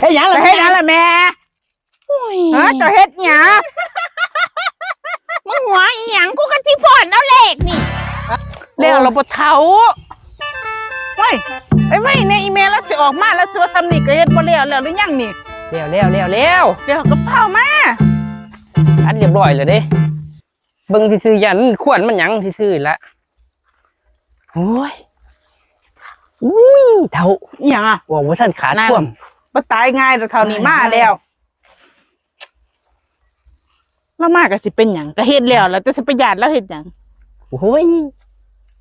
ເຮັດຫຍັງລະ ເຮັດຫຍັງລະແມ່? ໂອ້ຍ ເອີ ເຈົ້າເຮັດຫຍັງ? ມຶງຫົວອີ່ຫຍັງ? ກູກໍຊິຟ້ອນເອົາເລກນີ້. ແລ້ວລະບໍ່ເຖົ້າ. ເຮີ້ຍ ໄປໄວແດ່ອີ່ແມ່ ລາວຊິອອກມາ ລາວຊິວ່າຊ່ຳນີ້ກໍເຮັດບໍ່ແລ້ວ ແລ້ວຫຼືຍັງນີ້? ແລ້ວ ແລ້ວ ແລ້ວ ແລ້ວ ແລ້ວກໍຟ້າວມາ. ອັນຮຽບຮ້ອຍແລ້ວເດ້. ເບິ່ງຊື່ໆ ຢ້ານມັນຄວນມັນຫຍັງຊື່ໆລະ. ໂອ້ຍ ອຸ້ຍ ເຖົ້າ ອີ່ຫຍັງອະ? ເວົ້າບໍ່ທັນຂາດຄວາມ. ບໍ່ຕາຍງ່າຍດອກເຖົ້ານີ້ ມາແລ້ວ. ລາວມາກໍຊິເປັນຫຍັງ? ກໍເຮັດແລ້ວລະ ແຕ່ຊິໄປຢ້ານລາວເຮັດຫຍັງ? ໂອ້ຍ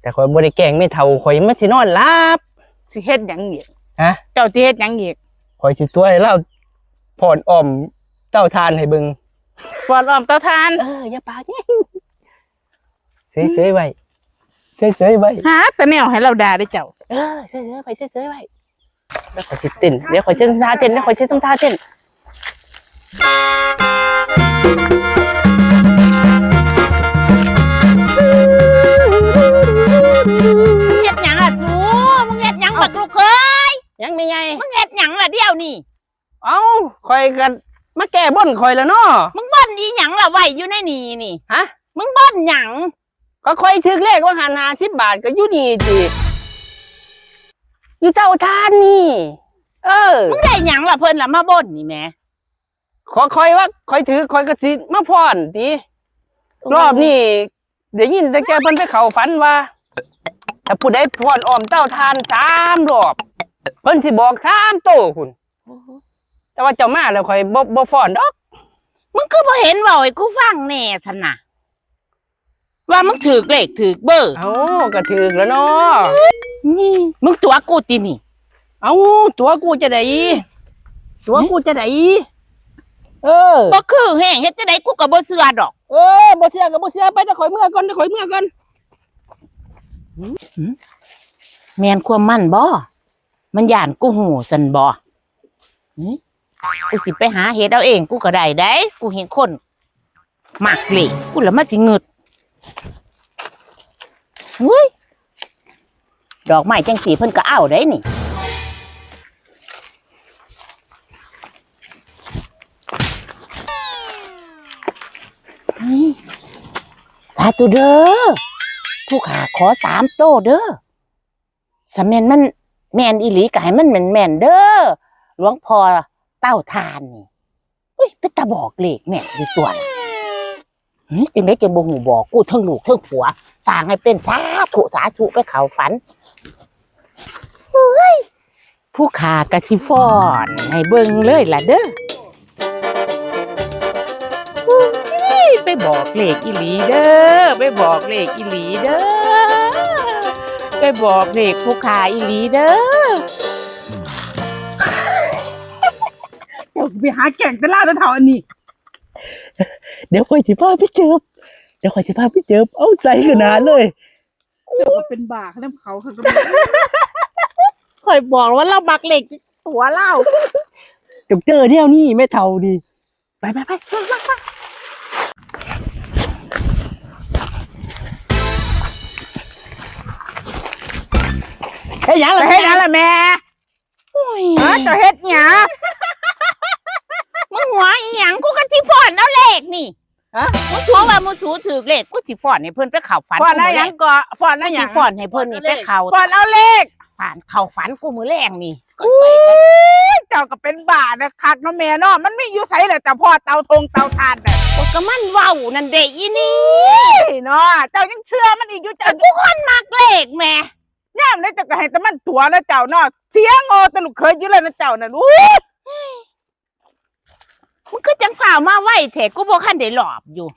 ແຕ່ຂ້ອຍບໍ່ໄດ້ແກ້ງແມ່ເຖົ້າ ຂ້ອຍມັນຊິນອນຫຼັບ. ຊິເຮັດຫຍັງອີກ? ຮະ? ເຈົ້າຊິເຮັດຫຍັງອີກ? ຂ້ອຍຊິຕົວະໃຫ້ລາວຟ້ອນອ້ອມເຕົາຖ່ານໃຫ້ເບິ່ງ. ຟ້ອນອ້ອມເຕົາຖ່ານ? ເອີ ຢ່າປາກແຮງ. ເສີຍໆໄວ້ ເສີຍໆໄວ້. ຫາແຕ່ແນວໃຫ້ລາວດ່າເດ້ເຈົ້າ. ເອີ ເສີຍໆໄວ້ ເສີຍໆໄວ້. ດຽວຂ້ອຍຊິເຕັ້ນ ດຽວຂ້ອຍຊິທຳທ່າເຕັ້ນ ດຽວຂ້ອຍຊິທຳທ່າເຕັ້ນ. ມຶງເຮັດຫຍັງລະສູ? ມຶງເຮັດຫຍັງບັກລູກເຂີຍ? ຫຍັງແມ່ໃຫຍ່? ມຶງເຮັດຫຍັງລະດຽວນີ້? ເອົ້າ ຂ້ອຍກໍມາແກ້ບົນຂ້ອຍລະເນາະ. ມຶງບົນອີ່ຫຍັງລະໄວ້ຢູ່ໃນນີ້ນີ້? ຮະ? ມຶງບົນຫຍັງ? ກໍຂ້ອຍຖືກເລກວ່າຫັ້ນ ຫ້າສິບບາດ ກໍຢູ່ນີ້ຕິ ຢູ່ເຕົາຖ່ານນີ້. ເອີ ມຶງໄດ້ຫຍັງລະເພິ່ນລະມາບົນນີ້ແໝ່? ຂໍຂ້ອຍວ່າຂ້ອຍຖືກ ຂ້ອຍກໍຊິມາຟ້ອນຕິ. ໂອ້ ລອບນີ້ ໄດ້ຍິນແຕ່ແກ່ເພິ່ນໄປເຂົ້າຝັນວ່າ ຖ້າຜູ້ໃດຟ້ອນອ້ອມເຕົາຖ່ານສາມລອບ ເພິ່ນຊິບອກສາມໂຕພຸ້ນ. ໂອ້ໂຫ ແຕ່ວ່າເຈົ້າມາແລ້ວຂ້ອຍບໍ່ ບໍ່ຟ້ອນດອກ. ມຶງຄືບໍ່ເຫັນເວົ້າໃຫ້ກູຟັງແດ່ຊັ້ນນະ ວ່າມຶງຖືກເລກຖືກເບີ? ເອົ້າ ກໍຖືກແລ້ວເນາະ. ມຶງຕົວະກູຕິນີ້? ເອົ້າ ຕົວະກູຈັ່ງໃດ? ຕົວະກູຈັ່ງໃດ? ເອີ ບໍ່ຄືແຮງ ເຮັດຈັ່ງໃດກູກໍບໍ່ເຊື່ອດອກ. ເອີ ບໍ່ເຊື່ອກໍບໍ່ເຊື່ອໄປ ດຽວຂ້ອຍເມືອກ່ອນ ດຽວຂ້ອຍເມືອກ່ອນ. ຫື? ແມ່ນຄວາມມັນບໍ? ມັນຢ້ານກູຮູ້ຊັ້ນບໍ? ຫື? ກູຊິໄປຫາເຮັດເອົາເອງ ກູກໍໄດ້ໃດ໋ ກູເຫັນຄົນມັກເລກ ກູລະມາຊິງຶດ. ຫຸ້ຍ ດອກໄມ້ຈັ່ງຊີ້ເພິ່ນກໍເອົາໄດ໋ນີ້. ສາທຸເດີ ຜູ້ຂ້າຂໍສາມໂຕເດີ. ຖ້າແມ່ນມັນແມ່ນອີ່ຫຼີກໍໃຫ້ມັນແມ່ນໆເດີ ຫຼວງພໍ່ເຕົາຖ່ານນີ້. ອຸ້ຍ ເປັນຕາບອກເລກແມ່ນຢູ່ຕົວະ. ຫື? ຈັ່ງໃດຈັ່ງບໍ່ຮູ້ບອກກູ ເທິງລູກເທິງຜົວ ສ້າງໃຫ້ເປັນ ສາທຸ ສາທຸ ໄປເຂົ້າຝັນ. ເຮີ້ຍ ຜູ້ຂ້າກໍຊິຟ້ອນໃຫ້ເບິ່ງເລີຍລະເດີ. ອຸ້ຍ ໄປບອກເລກອີ່ຫຼີເດີ ໄປບອກເລກອີ່ຫຼີເດີ ໄປບອກເລກຜູ້ຂ້າອີ່ຫຼີເດີ. ເຈົ້າໄປຫາແກ້ງແຕ່ລາວເດີ້ເຖົ້າອັນນີ້. ດຽວຂ້ອຍຊິພາໄປເຈີບ ດຽວຂ້ອຍຊິພາໄປເຈີບ ເອົາໃສ່ຂະໜາດເລີຍ. ເຈົ້າກໍເປັນບ້ານຳເຂົາ ຂ້ອຍກໍ ຂ້ອຍບອກວ່າລາວມັກເລກຕົວະລາວ. ຕ້ອງເຈີແນວນີ້ແມ່ເຖົ້ານີ້. ໄປ ໄປ ໄປ ໄປ ໄປ. ເຮັດຫຍັງລະ ເຮັດຫຍັງລະແມ່? ໂອ້ຍ ເອີ ເຈົ້າເຮັດຫຍັງ? ມຶງຫົວອີ່ຫຍັງ? ກູກໍຊິຟ້ອນເອົາເລກນີ້. ຮະ? ມຶງຕົວະວ່າໝູ່ສູຖືກເລກ ກູຊິຟ້ອນໃຫ້ເພິ່ນໄປເຂົ້າຝັນ. ຟ້ອນເອົາຫຍັງເກາະ? ຟ້ອນເອົາຫຍັງ? ກູຊິຟ້ອນໃຫ້ເພິ່ນນີ້ໄປເຂົ້າ ຟ້ອນເອົາເລກ ເຂົ້າຝັນກູມື້ແລງນີ້. ໂອ້ຍ ເຈົ້າກໍເປັນບ້ານະຄັກເນາະແມ່ເນາະ. ມັນມີຢູ່ໃສລະ ເຈົ້າພໍ່ເຕົາທົງເຕົາຖ່ານນະ? ໂອ້ຍ ກໍມັນເວົ້ານັ້ນເດ້ອີ່ນີ້ເນາະ. ເຈົ້າຍັງເຊື່ອມັນອີກຢູ່? ເຈົ້າ ກໍກູຄົນມັກເລກແໝ່. ຍາມໃດເຈົ້າກໍໃຫ້ແຕ່ມັນຕົວະນະເຈົ້າເນາະ. ເສຍງໍແຕ່ລູກເຂີຍຢູ່ແລ້ວນະເຈົ້ານັ້ນ. ໂອ້ຍ ມຶງຄືຈັ່ງຟ້າວມາໄວແທ້ ກູບໍ່ທັນໄດ້ລອບຢູ່.